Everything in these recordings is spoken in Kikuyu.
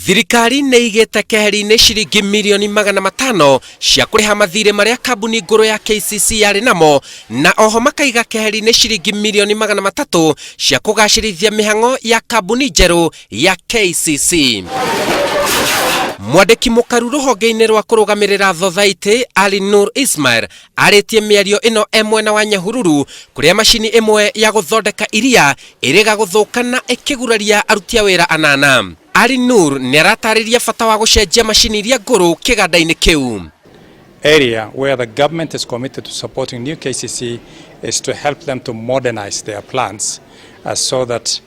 Thirikari nĩ ĩigĩte keheri-inĩ ciringi mirioni 500 cia kũrĩha mathirĩ marĩa kambuni ngũrũ ya KCC yarĩ namo, na oho makaiga keheri-inĩ ciringi mirioni 300 cia kũgacĩrithia mĩhang'o ya kambuni njerũ ya KCC. Mwandĩki mũkaru rũhonge-inĩ rwa kũrũgamĩrĩra thothaitĩ Ali Nur Ismail arĩtie mĩario ĩno e mwena wa Nyahururu kũrĩa macini ĩmwe ya gũthondeka iria ĩrĩga gũthũka na ĩkĩguraria aruti a wĩra anana. Ali Nur nĩ aratarĩria bata wa gũcenjia macini iria ngũrũ kĩganda-inĩ kĩu. Area where the government is committed to supporting new KCC is to help them to modernize their plants so that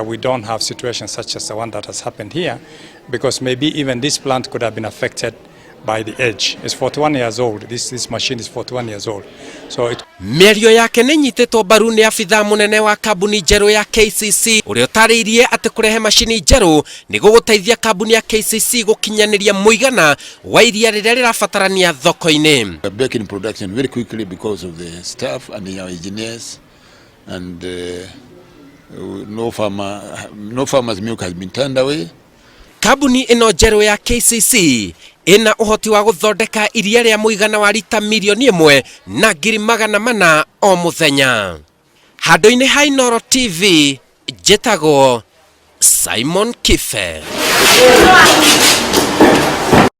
we don't have situations such as the one that has happened here, because maybe even this plant could have been affected by the age. It's 41 years old. This machine is 41 years old. So it Mĩario yake nĩ nyitĩtwo mbaru nĩ abithaa mũnene wa kambuni njerũ ya KCC ũrĩa ũtarĩirie atĩ kũrehe macini njerũ nĩ gũgũteithia kambuni ya KCC gũkinyanĩria mũigana wa iria rĩrĩa rĩrabatarania thoko-inĩ. We are back in production very quickly because of the staff and our engineers, and no farmer's milk has been turned away. Kambuni ĩno njerũ ya KCC ĩna ũhoti wa gũthondeka iria rĩa mũigana wa rita 1,400,000 o mũthenya. Handũ-inĩ ha Inooro TV, njĩtagwo Simon Kibe.